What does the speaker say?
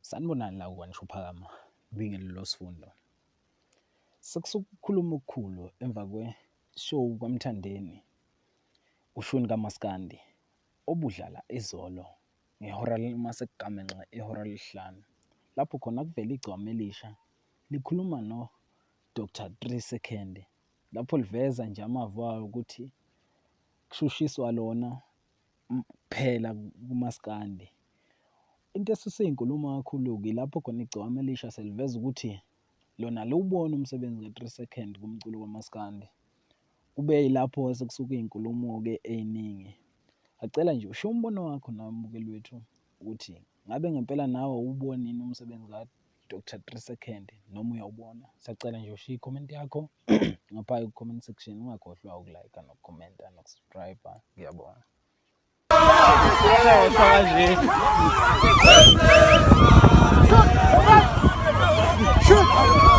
Sanibonani la kwaNshuphakama, ngibingelele sifundo. Sekusuka ukukhuluma okukhulu emva kwe-show kwaMthandeni, ushuni kaMaskandi, obudlala izolo ngehora mase kugamenxe ihora lesihlanu. Lapho khona kuvele igcokama elisha likhuluma no-Doctor Three Second, lapho liveza nje amavo awo ukuthi kushushiswa lona kuphela kumaskandi. Into esuse iy'nkulumo kakhulu-ke ilapho khona igcokama elisha seliveza ukuthi lona aliwuboni umsebenzi ka-Three Second kumculo kamaskandi. Kube yilapho-ke sekusuka iy'nkulumo-ke ey'ningi. Ngacela nje ushiye umbono wakho nawe mbukeli wethu ukuthi ngabe ngempela nawe awuwuboni yini umsebenzi ka-Doctor Three Second noma uyawubona? Siyacela nje ushiye i-comment yakho ngapha ku-comment section, ungakhohlwa uku-like-a nokukhomenta noku-subscribe-a. Ngiyabonga. Shoot!